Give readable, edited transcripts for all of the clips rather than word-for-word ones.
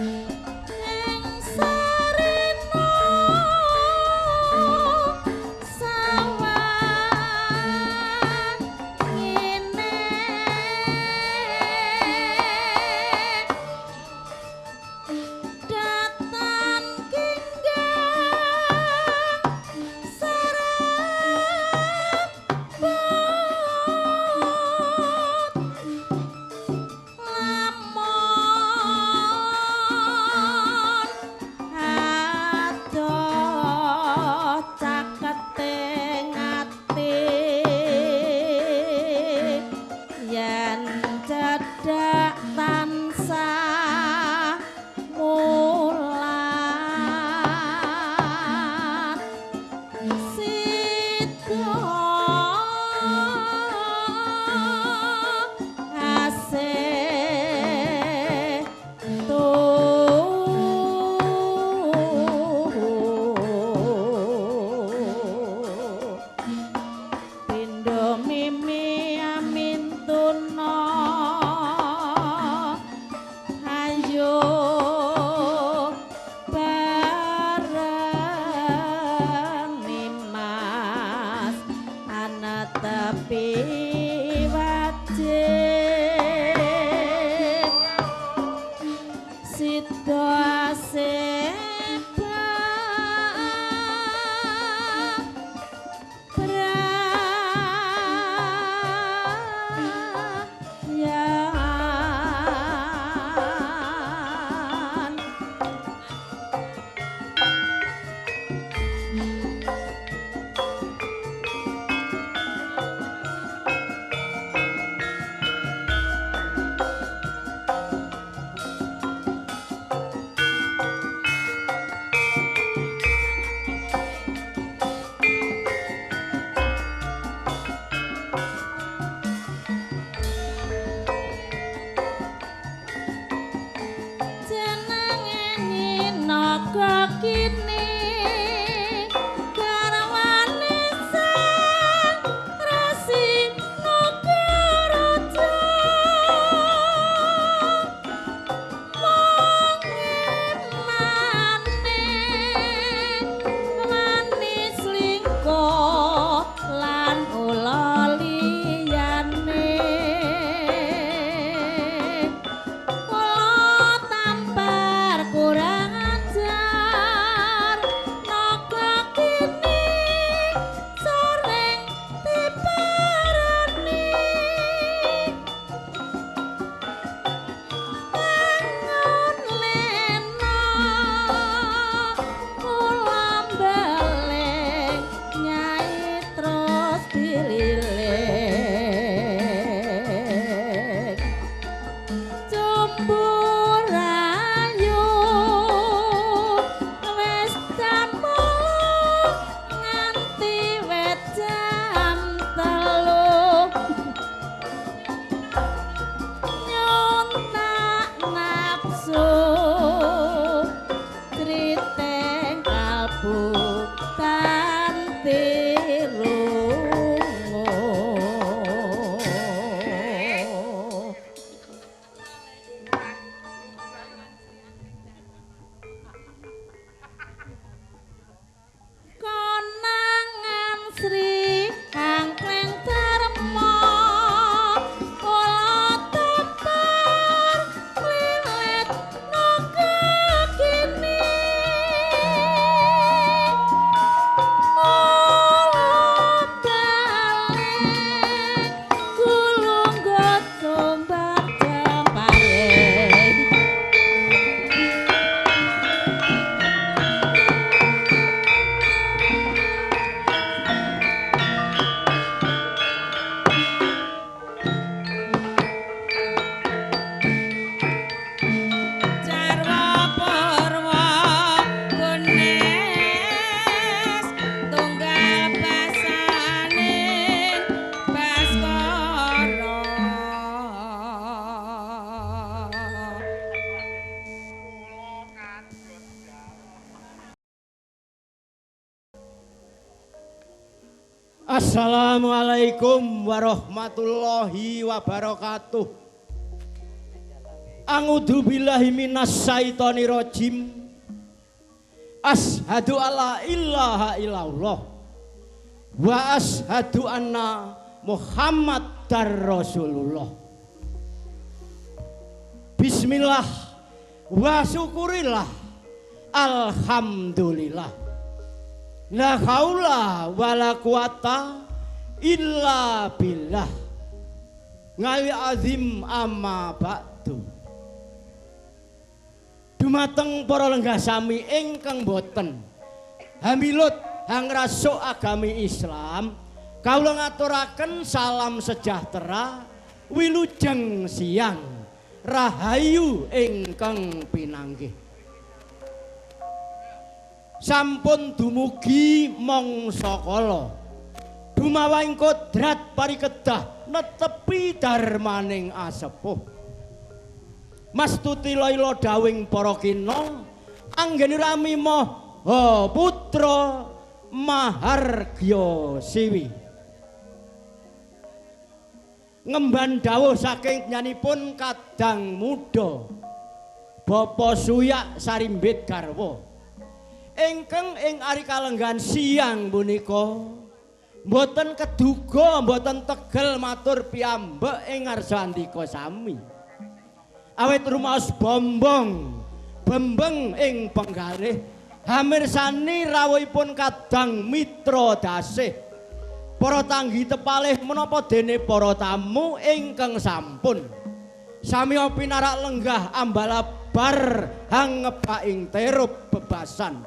Ing sarena sawang ngene datan kinggang serabut lamun adoh caketing ati yen cedhak tansah mulat sida asih tuhu pindha mimi amintuna ayo bareng nimas anetepi wajib sida asih brayan. Jenenge Naga kini garwane sang Resi Nagaraja mung emane wani slingkuh lan ula liyane kula tampar kurang ajar naga kini sering diparani bangun lena kula mbeling nyai terus dililik cumbu rayu wis jam 8 nganti wit jam 3 nyontak nafsu criteng kalbu tanti rungu. Konangan Sri Angkleng Darma kula tampar klilit naga kini kula balik kulunggut sumber jemparing. Jarwa purwa gunes tunggal basane Baskara. Assalamualaikum warahmatullahi wabarakatuh. A'udzu billahi minasyaitonir rajim. Asyhadu alla ilaha illallah wa asyhadu anna Muhammadar Rasulullah. Bismillah wa syukurillah, alhamdulillah. La haula wala quwata illa billah. Ngali azim amma ba'du. Dumateng para lenggah sami ingkang boten hamilut hangrasuk agami Islam, kawula ngaturaken salam sejahtera, wilujeng siang, rahayu ingkang pinanggih. Sampun dumugi mangsa kala dumawahing kodrat parikedah netepi darmaning asepuh. Mastuti laila dawing para kina anggene rami maha putra mahargya siwi. Ngemban dawuh saking nyanipun kadang muda Bapak Suyak Sarimbit garwa ingkang ing ari kalenggahan siang punika mboten keduga mboten tegel matur piyambak ing ngarsa andika sami. Awit rumaos bombong bembeng ing penggalih hamirsani rawuhipun kadang mitra dasih para tanggi tepalih menapa dene para tamu ingkang sampun samiya pinarak lenggah ambalabar hangebak ing terup bebasan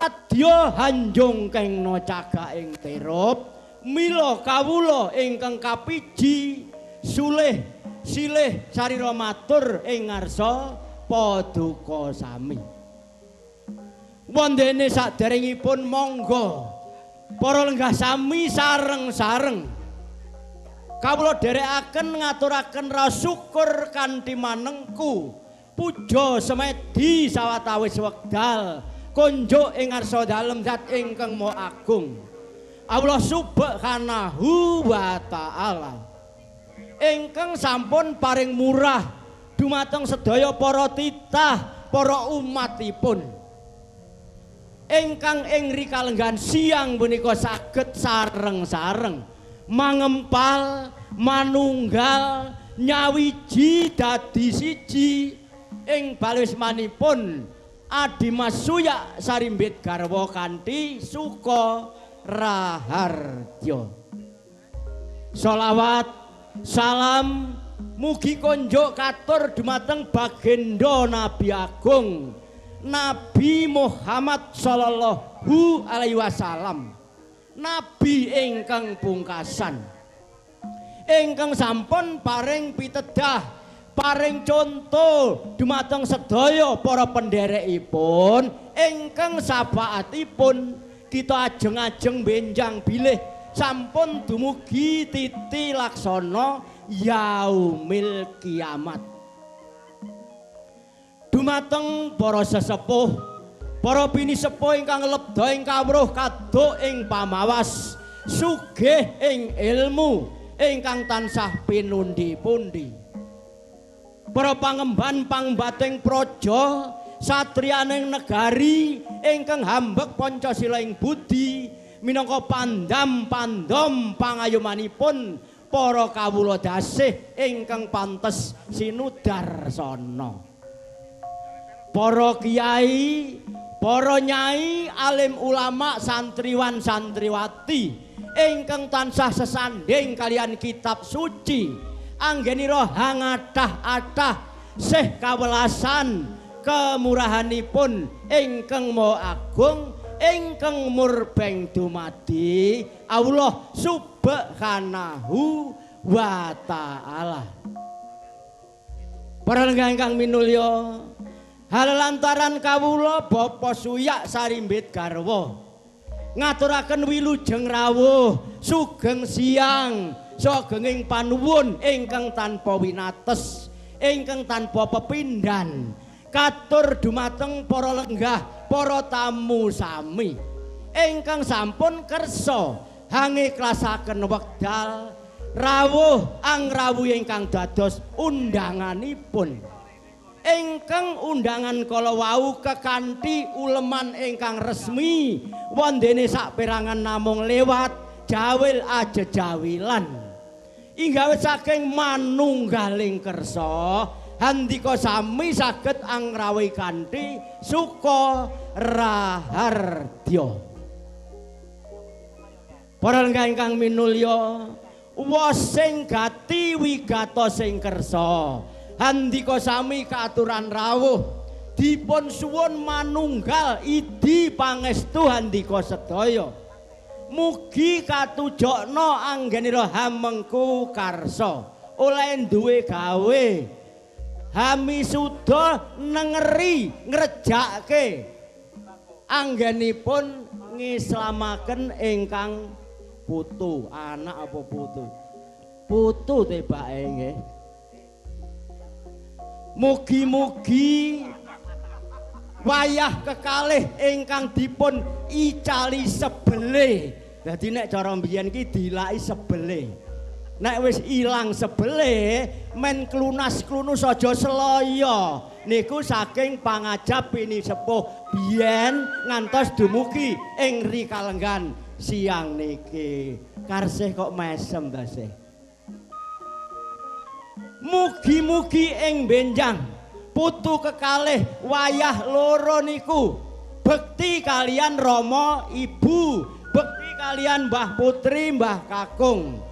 adya hanjung kengna cagak ing terup mila kawula ingkang kapiji sulih silih sarira matur ing ngarsa paduka sami. Wondene saderengipun monggo para lenggah sami sareng-sareng kawula dherekaken ngaturaken raos syukur kanthi manengku puja semedi sawetawis wekdal konjuk ing ngarsa dalem zat ingkang Maha Agung Allah Subhanahu wa taala ingkang sampun paring murah dumateng sedaya para titah para umatipun ingkang ing rikalenggahan siang punika saged sareng-sareng mangempal manunggal nyawiji dadi siji ing balismanipun Adimas Suyak Sarimbit garwa kanthi suka raharja. Sholawat salam mugi konjuk katur dumateng bagenda Nabi Agung Nabi Muhammad sallallahu alaihi wasallam, nabi ingkang pungkasan ingkang sampun paring pitedah paring conto dumateng sedaya para penderekipun ingkang syafaatipun kita ajeng-ajeng benjang bilih sampun dumugi titi laksana yaumil kiamat. Dumateng para sesepuh, para pinisepuh ingkang lebda ing kawruh kaduk ing pamawas, sugih ing ilmu ingkang tansah pinundi-pundi. Para pangemban pangbating praja, satriyaning negari ingkang hambek Pancasila ing budi minangka pandam pandom pangayomanipun para kawula dasih ingkang pantes sinudarsana. Para kiai, para nyai, alim ulama, santriwan santriwati ingkang tansah sesanding kalian kitab suci anggenira hangathah-athah sih kawelasan kemurahanipun ingkang Maha Agung ingkang murbeng dumadi Allah Subhanahu wa taala. Para lenggah ingkang minulya, hal lantaran kawula Bapak Suyak Sarimbit garwa ngaturaken wilujeng rawuh sugeng siang sugenging panuwun ingkang tanpa winates ingkang tanpa pepindhan katur dumateng para lenggah para tamu sami ingkang sampun kersa hangiklasaken wekdal rawuh angrawuh ingkang dados undanganipun. Ingkang undangan kala wau kekanthi uleman ingkang resmi, wondene saperangan namung lewat jawil ajejawilan. Inggawit saking manunggaling kersa, handika sami saged angrawi kanthi suka raharja. Para lenggah ingkang minulya, wasing gati wigata sing kersa, handika sami kaaturan rawuh, dipun suwun manunggal idi pangestu handika sedaya. Mugi katujokna anggenira hamengku karsa, oleh duwe gawe hamisuda nengeri ngrejake anggenipun ngislamaken ingkang putu. Anak apa putu? Putu tebake nggih. Mugi-mugi wayah kekalih ingkang dipun icali sebele. Dadi nek cara mbiyen ki dilaki sebele. Nek wis ilang sebele, men klunas-klunus aja selaya. Niku saking pangajap pinisepuh biyen ngantos dumugi ing rikalenggan siang niki. Karsih kok mesem ta sih. Mugi-mugi ing benjang putu kekalih wayah loro niku bekti kalian Rama Ibu, bekti kalian Mbah Putri, Mbah Kakung.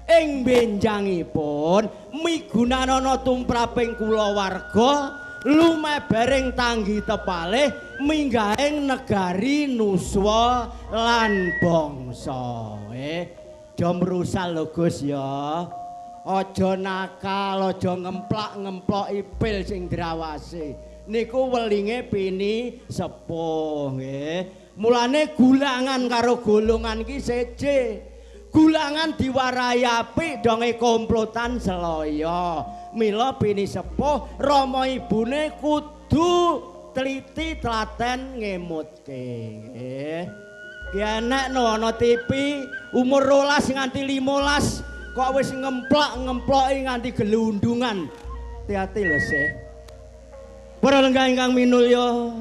Ing benjangipun migunanana tumraping kulawarga lumebering tanggi tepalih minggahing negari nuswa lan bangsa. Aja mrusal lho Gus ya. Aja nakal, aja ngemplak-ngemploki pil sing drawase. Niku welinge pini sepuh nggih. Mulane gulangan karo golongan ki seje. Gulangan diwarahi apik donge komplotan selaya. Mila pini sepuh rama ibune kudu teliti telaten ngemutke nggih. Ki enek no ana TV umur 12 nganti 15 kok wis ngemplak-ngemploki nganti gelundungan. Hati-hati lho sih. Para lenggah ingkang minulya,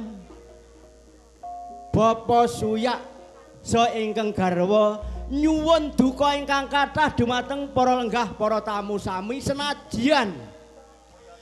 Bapak Suyak sa ingkang garwa nyuwun duka ingkang kathah dumateng para lenggah para tamu sami senajan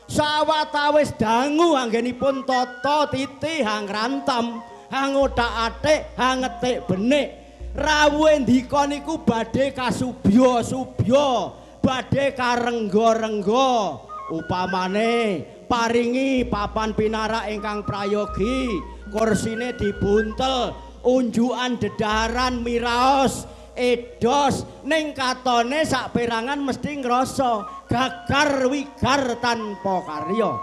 sawetawis dangu anggenipun tata titi hang rantam hang othak-atik hang ngetik benik. Rawuhe ndika niku badhe kasubya-subya, badhe karengga-rengga. Upamane paringi papan pinarak ingkang prayogi, kursine dibuntel, unjukan dedaharan miraos edos, ning katone saperangan mesti ngrasa gagar wigar tanpa karya.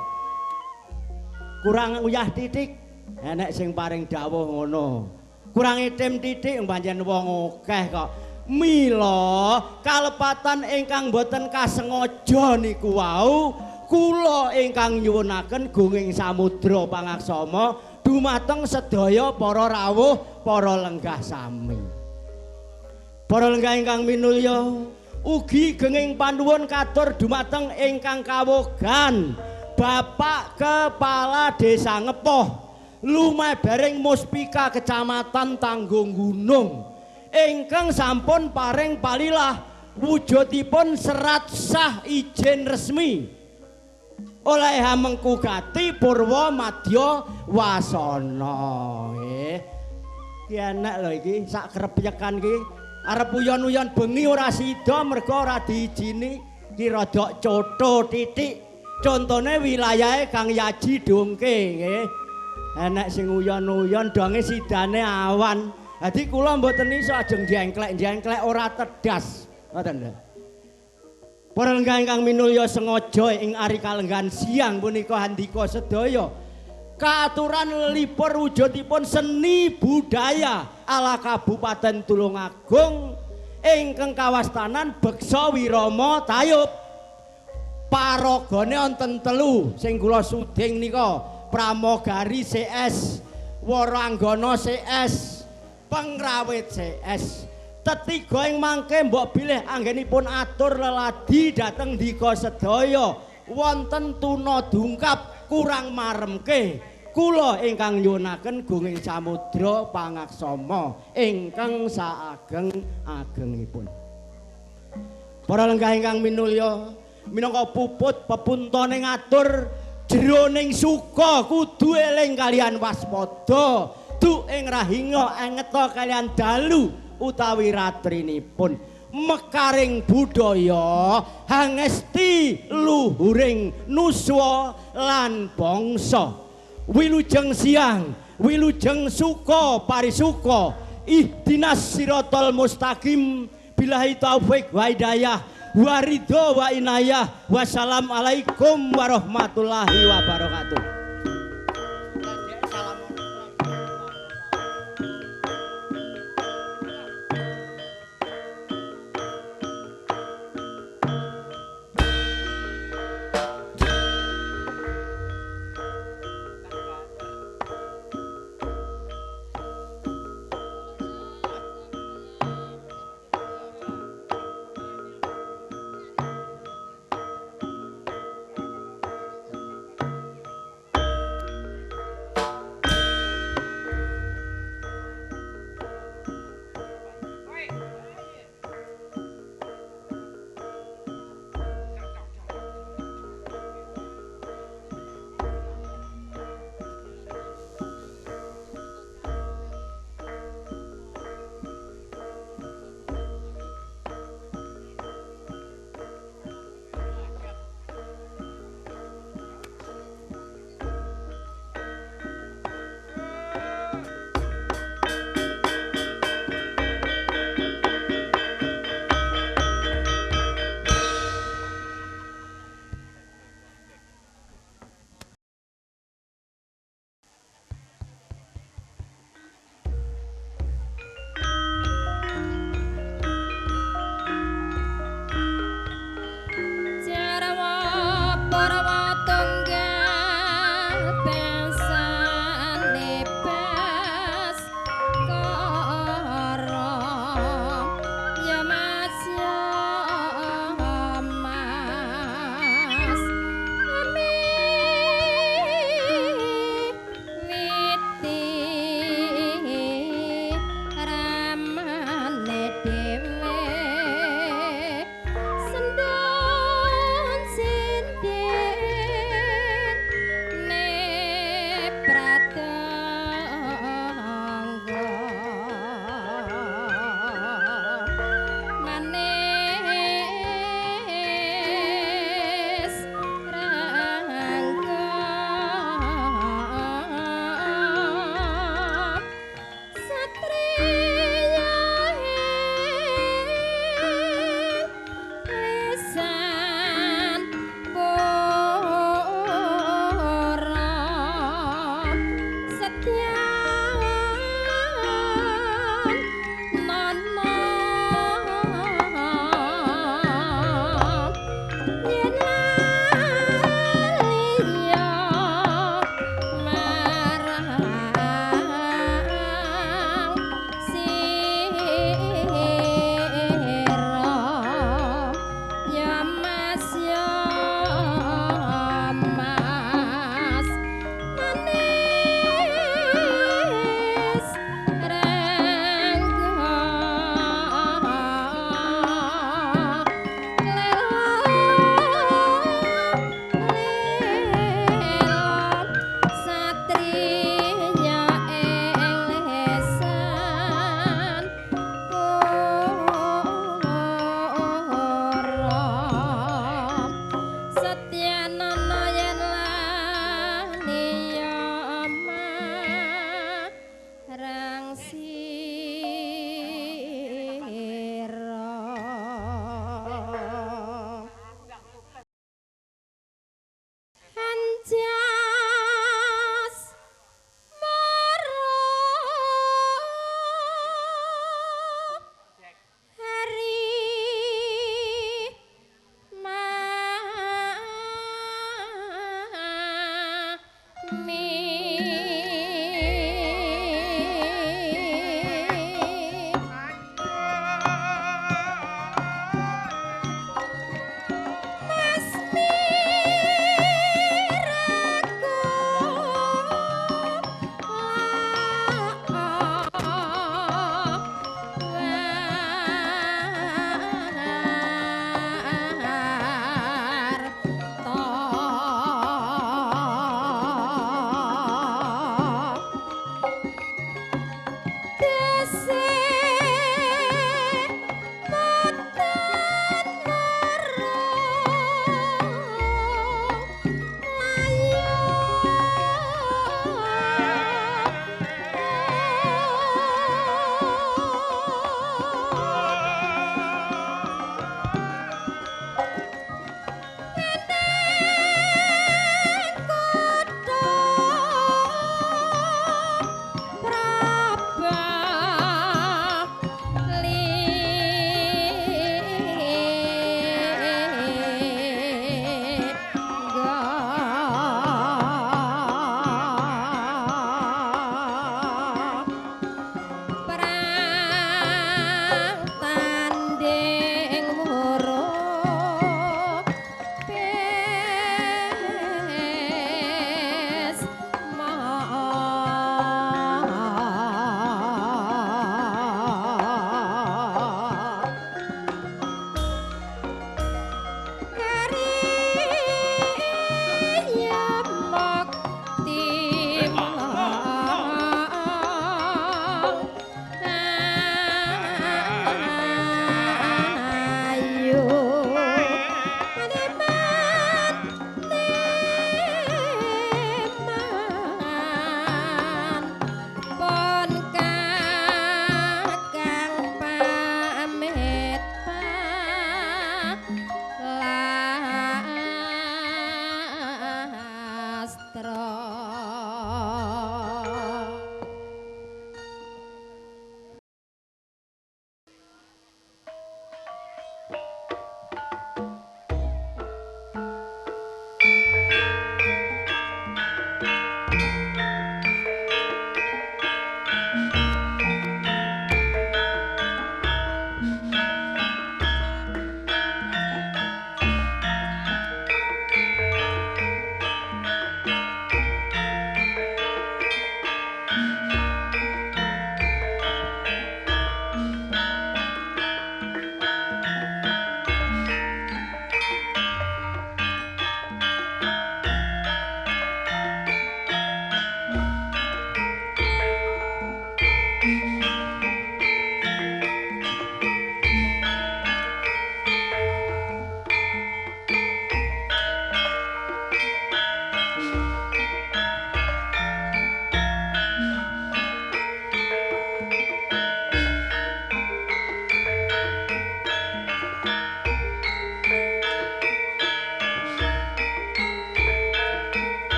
Kurang uyah titik, enek sing paring dawuh ngono. Kurang itim titik pancen wong akeh kok. Mila kalepatan ingkang boten kasengaja niku wau kula ingkang nyuwunaken gunging samudra pangaksama dumateng sedaya para rawuh para lenggah sami. Para lenggah ingkang minulya, ugi genging panuwun katur dumateng ingkang kawogan Bapak Kepala Desa Ngepoh lumebering Muspika Kecamatan Tanggung Gunung ingkang sampun paring palilah wujudipun serat sah izin resmi oleh hamengku gati purwa madya wasana. Iki enek lho iki sak krepyekan iki arep uyon-uyon bengi ora sida mergo ora diijini, iki rada cotho titik. Contone wilayahe Kang Yaji Dongke nggih. Enek sing uyon-uyon donge sidane awan. Dadi kula mboten iso ajeng jengklek-jengklek ora tedas. Ngoten lho. Para lenggah ingkang minulya sengaja ing ari kalenggahan siang punika handika sedaya kaaturan lipur wujudipun seni budaya ala Kabupaten Tulungagung ingkang kawastanan Beksa Wirama Tayub. Paragane wonten telu sing kula suding nika Pramogari CS, Waranggana CS, Pengrawit CS. Tetiga ing mangke mbok bilih anggenipun atur leladi dhateng ndika sedaya wonten tuna dungkap kurang maremke kula ingkang nyuwunaken gunging samudra pangaksama ingkang saageng-agengipun. Para lenggah ingkang minulya, minangka puput pepuntone ngatur jroning suka kudu eling kaliyan waspada, du ing rahinga angeta kaliyan dalu utawi ratrinipun. Mekaring budaya hangesti luhuring nuswa lan bangsa. Wilujeng siang, wilujeng suka parisuka, ihdinas siratal mustaqim, billahi taufik wa hidayah, wa ridho wa inayah. Wassalamualaikum warahmatullahi wabarakatuh.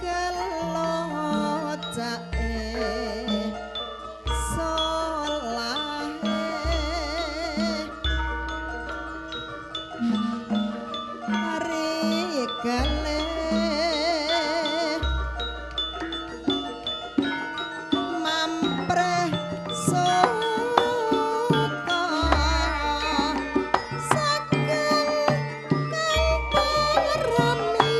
Kelocake solahe Rikale mampreh suka saking kang parami.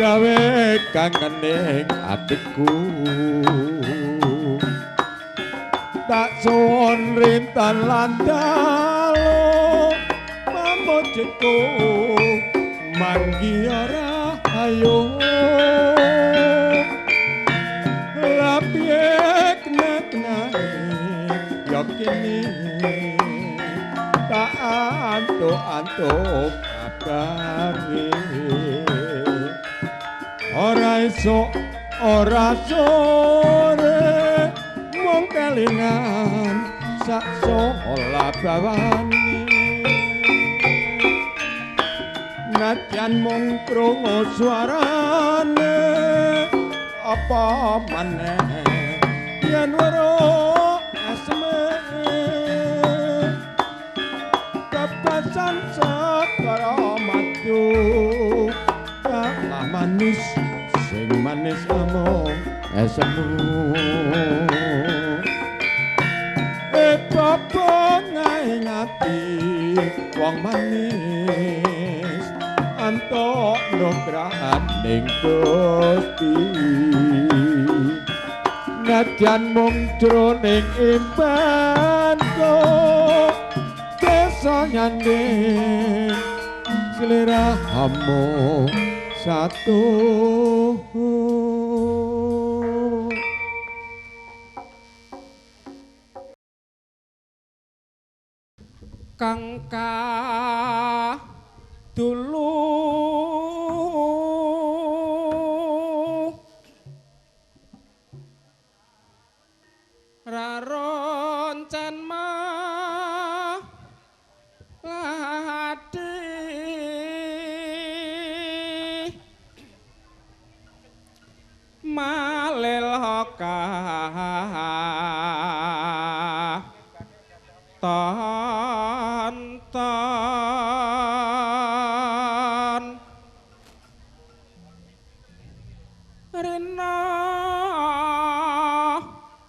Gawe kangening atiku. Tak suwun rintan lan dalu pamujitku manggi ora ayo. Lah piye kena-kenae ya kini tak antuk-antuk kabare. Ora esuk ora sore mung kelingan sak sola bawane. Nadyan mung krungu suarane apa maneh yen weruh eseme. Kebasan segara madu kalah manis sing manis amung esemu. Bapa ati wong manis antuk nugrahaning Gusti. Nadyan mung jroning impanku desa nyanding sliramu satu. Kang kadulu raroncen melati maleloka tonton rena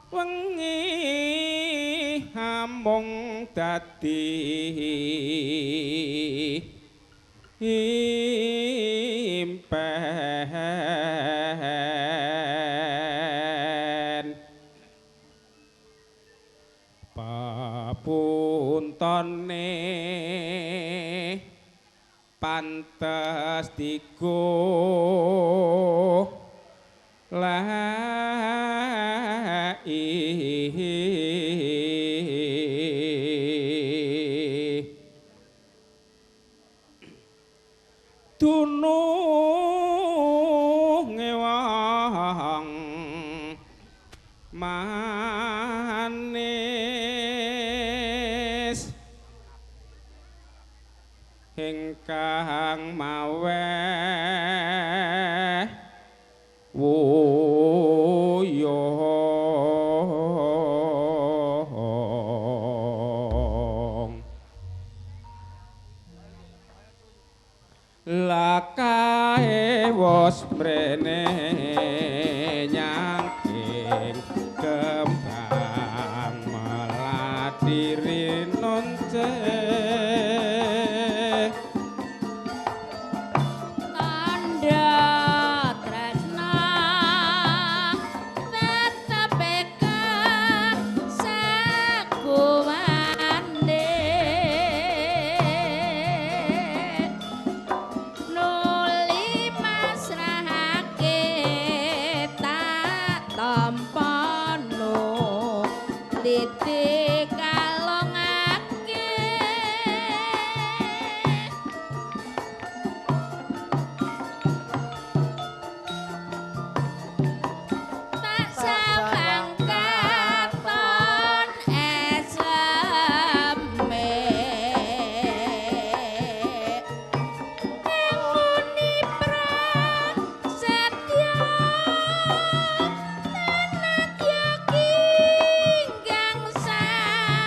wengi amung dadi impen papuntone pantes digo leki dununge wong manis ingkang maweh wuyung. Lakae wos mrene nyangking kembang melati rinonce. Tandha tresna tetep kasakuwane nuli masrahake tak tampa nuli kalongake. Tak sawang katon eseme muni prasetya tanatya kinggang sari.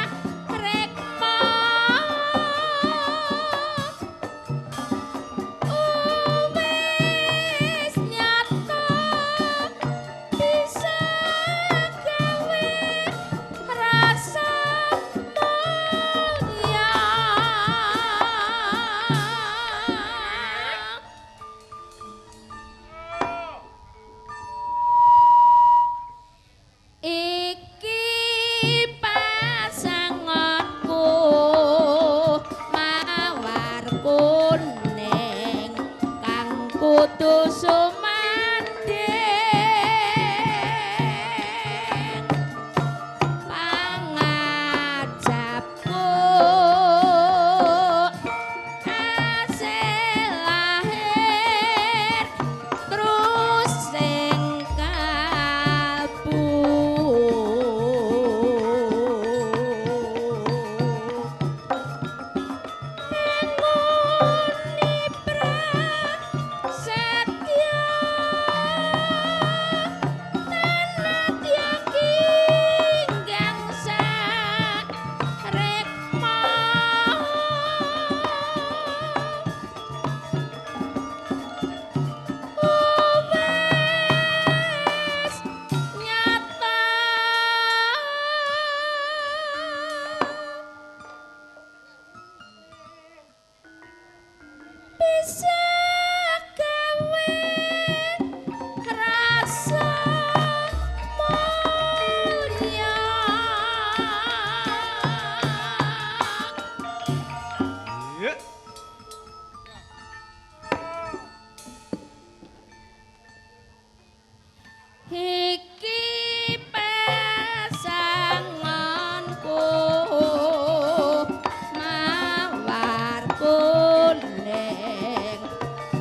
Bisa gawe rasa mulya. Iki pasanganku mawar kuning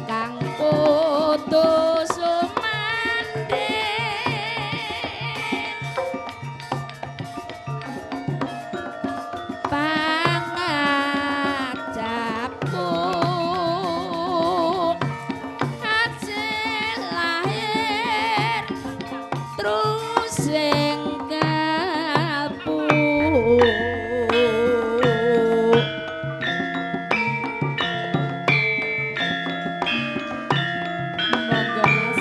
kang kudu sumandhing pangajapku asil lahir terus sing kalbu. Monggo Mas.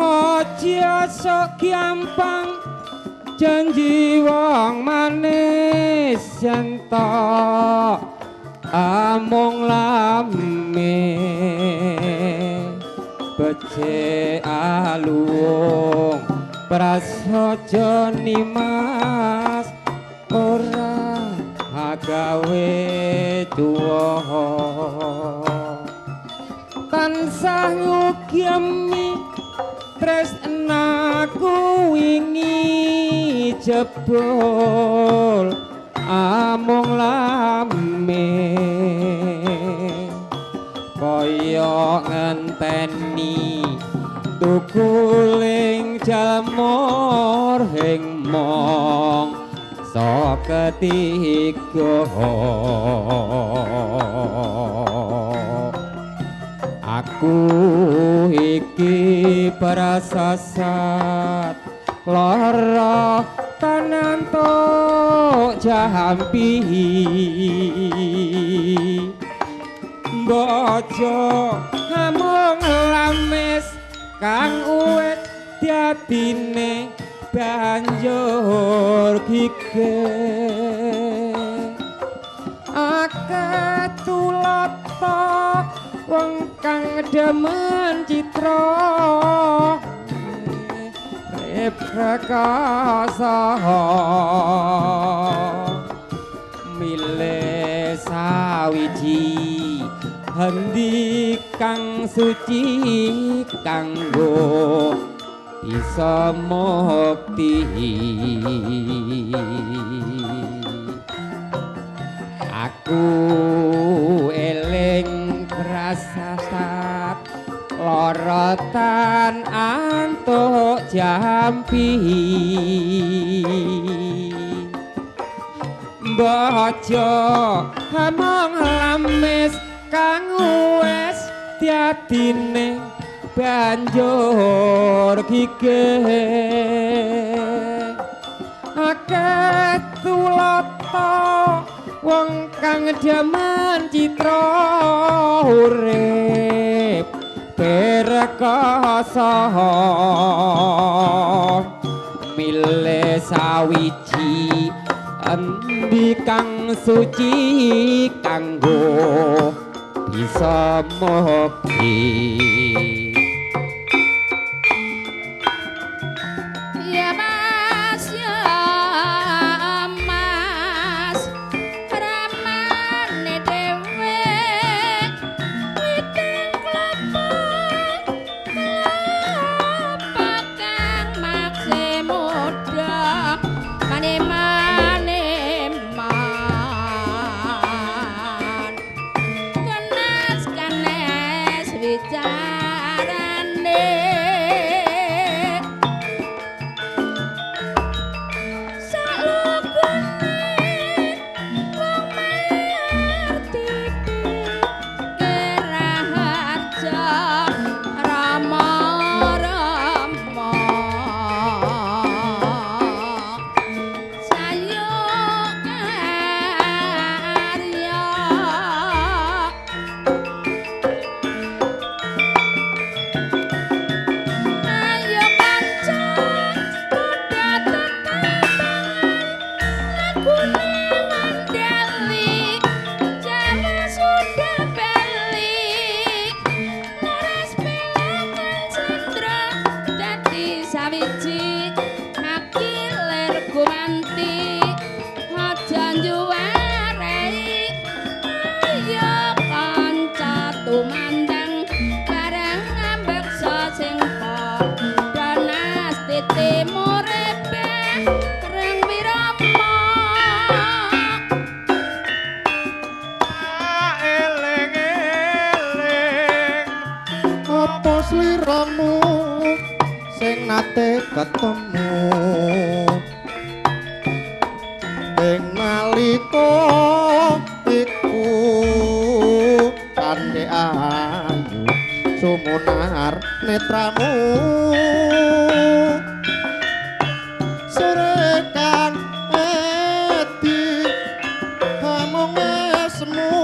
Aja sok gampang janji wong manis yen tok amung lame becik aluwung prasaja nimas ora agawe tuwa tansah ngugemi tresnaku wingi jebul amung lame kaya ngenteni tukuling jamur ing mong so ketiga. Aku iki prasasat lara tanantuk jampi bojo amung lamis kang uwit dadine banjur gigih akeh tulata wong kang demen citra rep rekasa milih sawiji hendi kang suci kanggo bisa mukti. Aku eling prasasat lara tan antuk jampi bojo amung lamis kang wis dadine banjur gigih akeh tulata wong kang demen citra urip perkasa milih sawiji endi kang suci kanggo bisa mukti. Ya Mas, ya Mas, ramane dhewe witing klopo klopo kang makse muda mane-mane man kenes kenes wicaksana. ketemu ing nalika iku kandhe ayu sumunar netramu sore kang edi amung esmu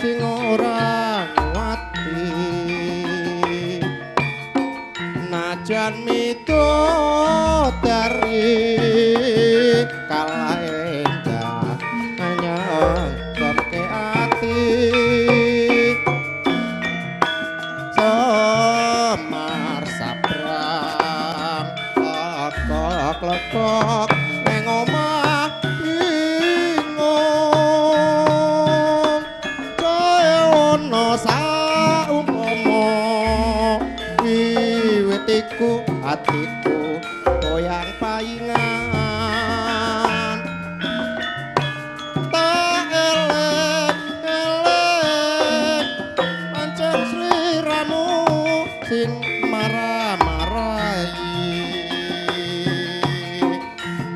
sing ora nguati najan midodari kalah endah nyengkemke ati Semar sabrang lekok-lekok ning omah bingung kaya ana saumpama wiwit iku atiku goyang paingan tak elek-elek pancen sliramu sing marah-marahi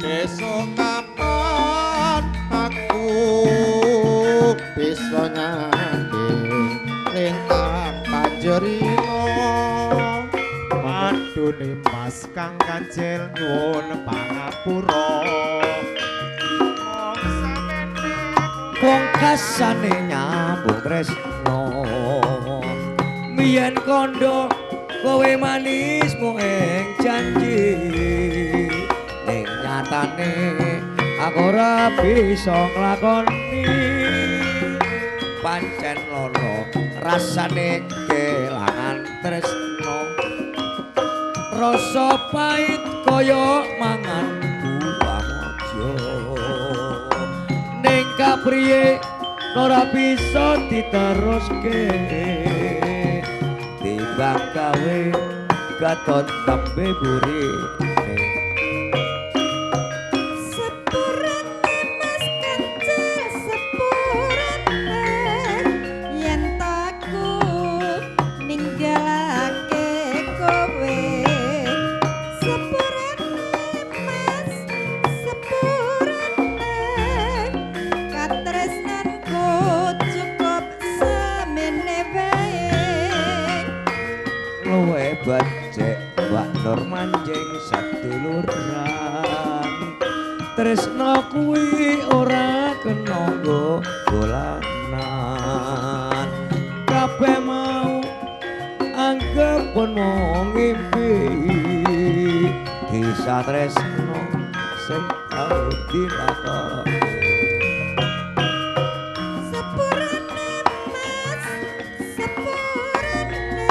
besok kapan aku bisa nyanding lintang panjerino. Padune Mas Kang Kancil nyuwun pangapura. Mong samene Pungkasane nyambung tresno miyen kandha kowe manis mung ing janji ning nyatane aku ora bisa nglakoni pancen lara rasane kelangan tresno rasa pait kaya mangan buah mojo ning kapriye ora bisa diteruske timbang gawe gatot tembe burine. Sepurane Mas Kancil sepurane yen taku ninggalake kowe. Sepurane Mas sepurane katresnanku cukup semene wae. Luwe becik Mbak Nur manjing seduluran tresno kuwi ora kena nggo dolanan kabeh mau anggep pun mung ngimpi kisah tresno sing tau dilakoni. Sepurane Mas sepurane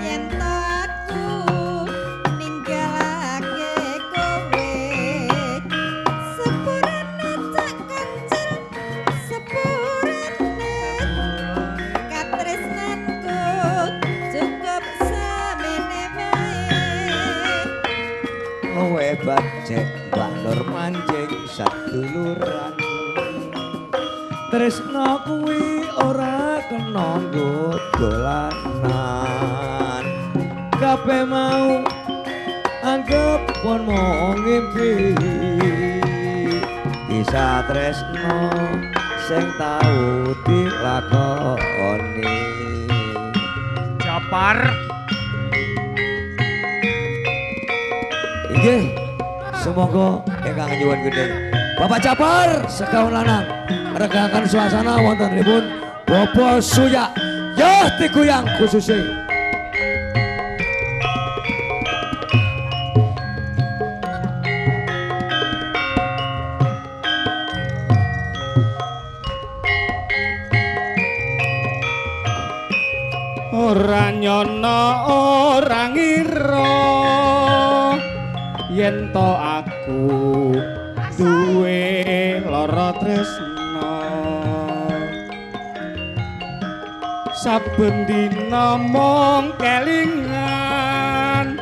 yen to aku ninggalake kowe. Sepurane Cak Kancil sepurane katresnanku cukup semene wae. Luwe becik Mbak Nur manjing seduluran tresno kuwi ora kena nggo dolanan kabeh mau anggep pun mung ngimpi kisah tresno sing tau dilakoni. Japar. Inggih, semoga ingkang nyuwun gendhing Bapak Japar sekawan lanang regakan suasana wontenipun Bobo Suyak yo diguyang khususe. Ora nyono ora ngira yen to aku duwe lara tresna saben dina mung kelingan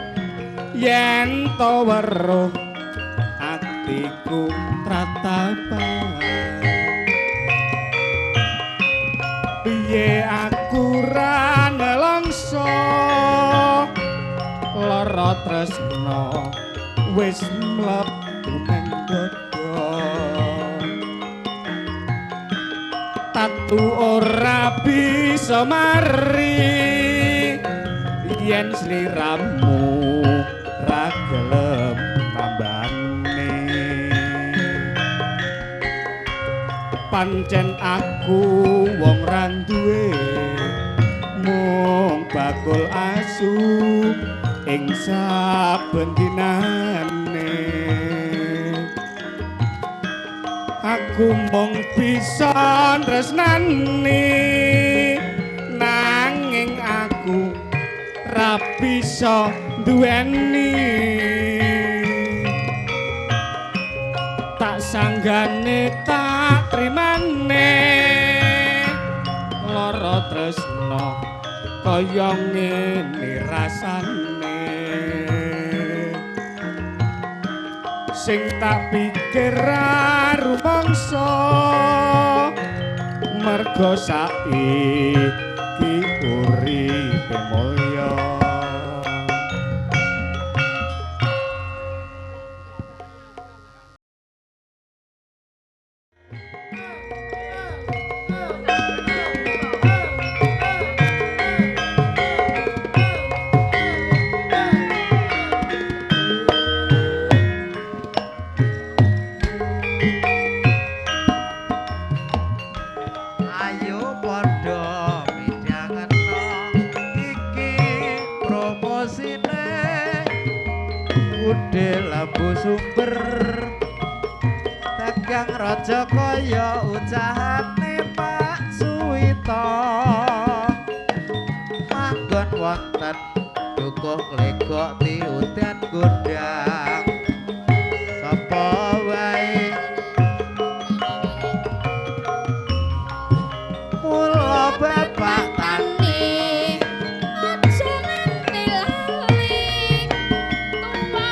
yen to weruh atiku tratapan piye aku ra nelongso lara tresna wis mlebu nang dada. Tatu ora bisa mari yen sliramu ra gelem nambani. Pancen aku wong ra duwe mung bakul asu ing saben dinane. Aku mung bisa tresnani nanging aku ra bisa duweni. Tak sanggane tak trimane lara tresna kaya ngene rasane. Sing tak pikir ra rumangsa mergo saiki uripe mulya. Ayo padha midhangena iki promosine Ude Lembu Sumber dagang raja kaya ucahane Pak Suwito manggon wonten Dukuh Legok Tiudan Gondang sapa wae mula bapak Tani aja nganti lali tuwa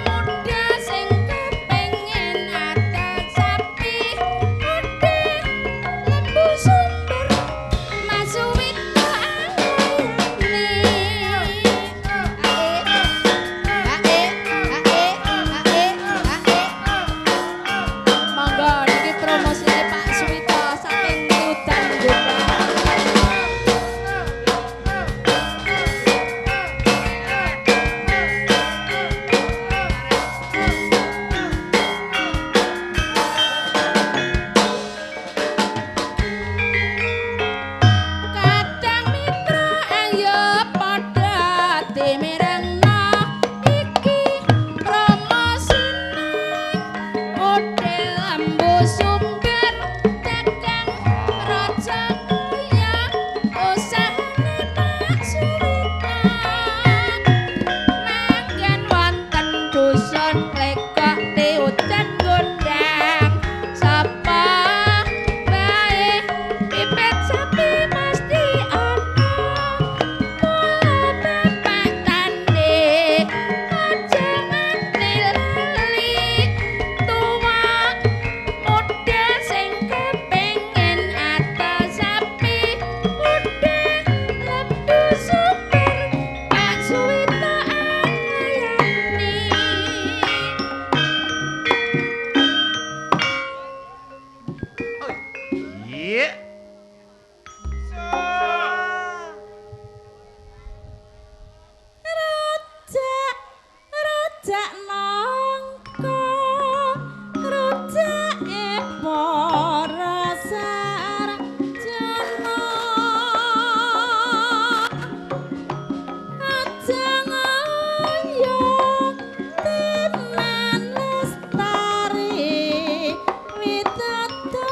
muda sing kepengin adol sapi Ude Lembu Sumber Mas Suwito angayani. Ae ae ae ae ae. Monggo niki promosine Pak Suwito saking Udan Gondang. Kadang mitra ayo padha dimirengno iki promosine Ude Lembu Sumber dagang raja kaya usahane Pak Suwito manggen wonten dusun Legok Tiudan Gondang sapa wae pipit sapi mesti ana mula bapak tani aja nganti lali tuwa muda sing kepengin adol sapi Ude Lembu Sumber Pak Suwito angayani. Iya. Rujak, rujak nangka, rujake para sarjana. Aja ngoyo timan lestari widada.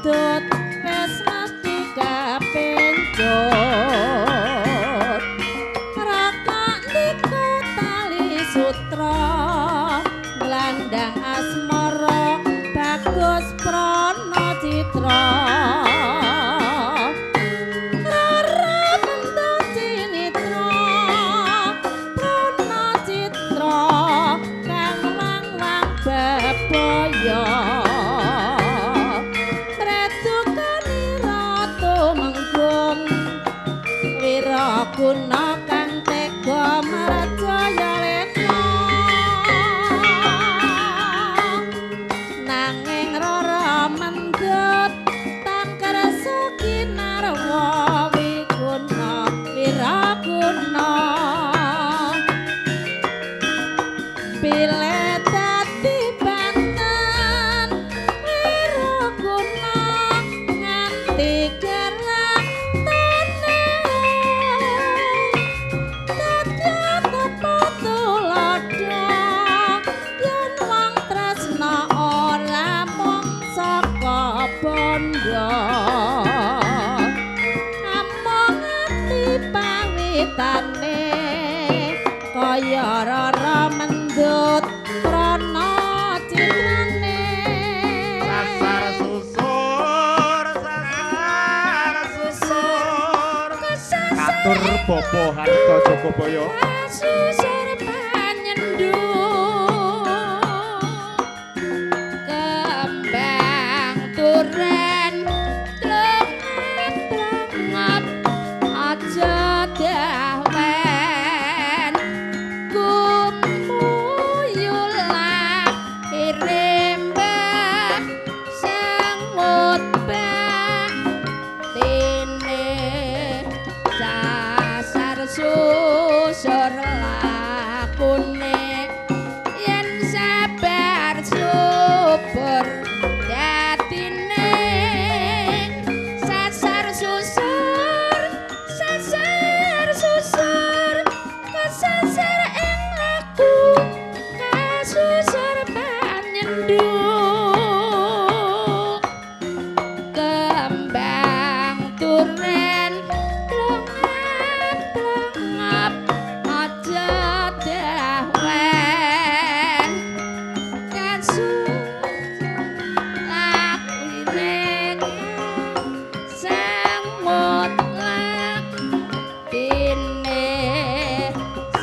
mendut wis mesti kapencut. Rokok niku tali sutra nglandang asmara bagus prana citra. Rara mendut cinitra prana citra kang wang-wang bebaya. Predukane ratu menggung wiraguna kang tega marjaya lena. Nanging rara mendut tan kersa kinarwa wiguna wiraguna. Pile dadi banten wiraguna nganti geratane. Dadya tepa tuladha yen wong tresna ora mung saka bandha. Amung ati pawitane kaya rara mendut prana citrane. Sasar susur, sasar susur. Katur Bapak Harto Jogobaya. Susur panyendu kembang turen tlengap-tlengap aja dahwen gumuyulah irembah sangut batine sasar susur lakune yen sabar subur dadine. Sasar susur, sasar susur, kesasar ing laku kasusur panyendu kembang turen tlengap-tlengap aja dahwen kasus lakune sangut lakine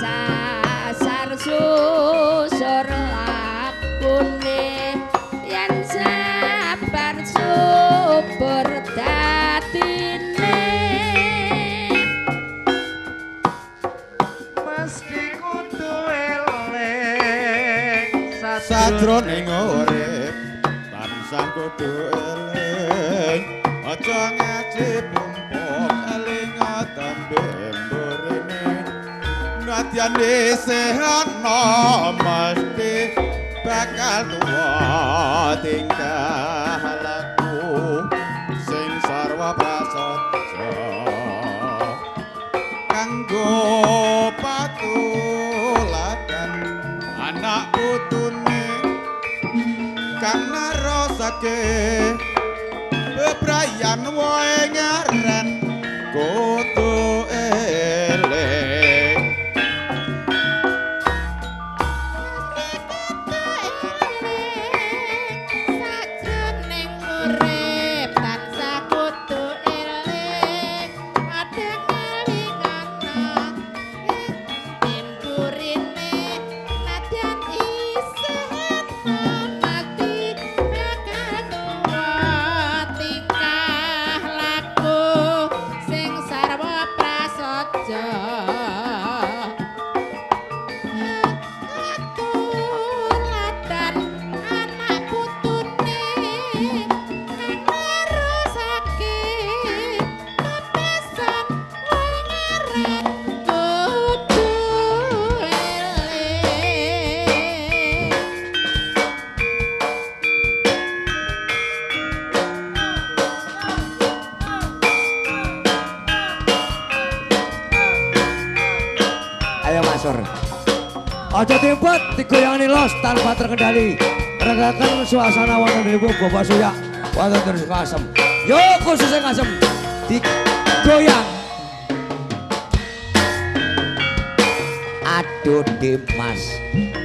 sasar susur lakune yen sabar subur dadine. Mesti kudu eling Sajroning urip tansah kudu eling, aja ngaji pumpuk eling tembe mburine. Nadyan isih ana mesti bakal tuwa tingkah laku sing sarwa prasaja kanggo patuladan anak putune kang narosake bebrayan wae ngaren kudu eling. Sajroning urip tansah kudu eling, padha ngelingana timburine nadyan isih mati bakal tuwa tingkah laku sing sarwa prasaja. Katuladan anak putune kang nerusake pepesan wae ngaren kudu eling. Ayo Mas Sur. Aja diempet digoyangni los tanpa terkendali. Regakan suasana wonten ibu Bapak Suyak. Wonten terus Ngasem. Yo khususnya Ngasem digoyang. Aduh Dimas,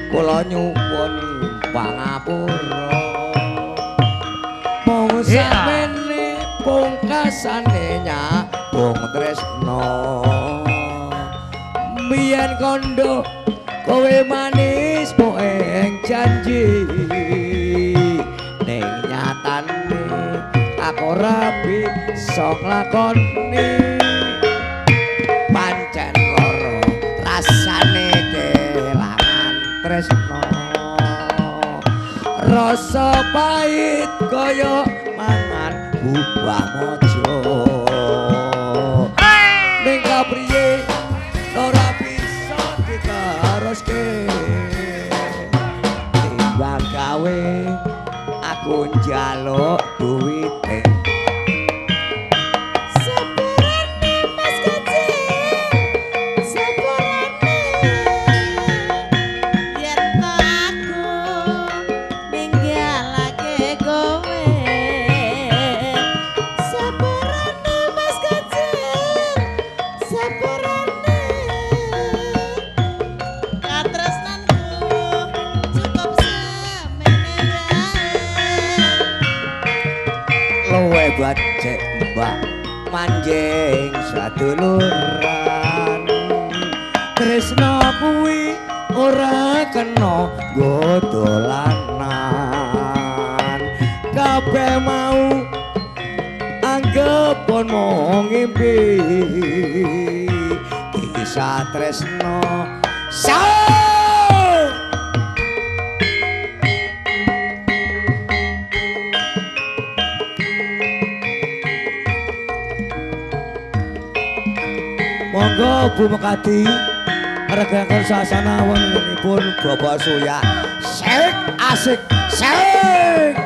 kula nyuwun pangapura. Mung samene pungkasane nyabung tresno. Biyen kondo kowe manis poeng janji, ning nyatane aku ora bisa nglakoni. Pancen lara rasane kelangan tresno, rasa pahit kaya mangan buah mojo. Ning kapriye ora bisa diteruske, timbang gawe aku njaluk duwite. Sepurane Mas Kecil, sepurane yen to aku ninggalake kowe. Sepurane Mas Kecil, sepurane katresnanku cukup semene wae. Luwe becik mbak manjing saduluran, tresno kuwi ora kena nggo dolanan. Kabeh mau anggepon mung ngimpi, kisah tresno sa. Monggo Bu Mekadi regaken suasana wontenipun Bapak Suya. Sik asik sik.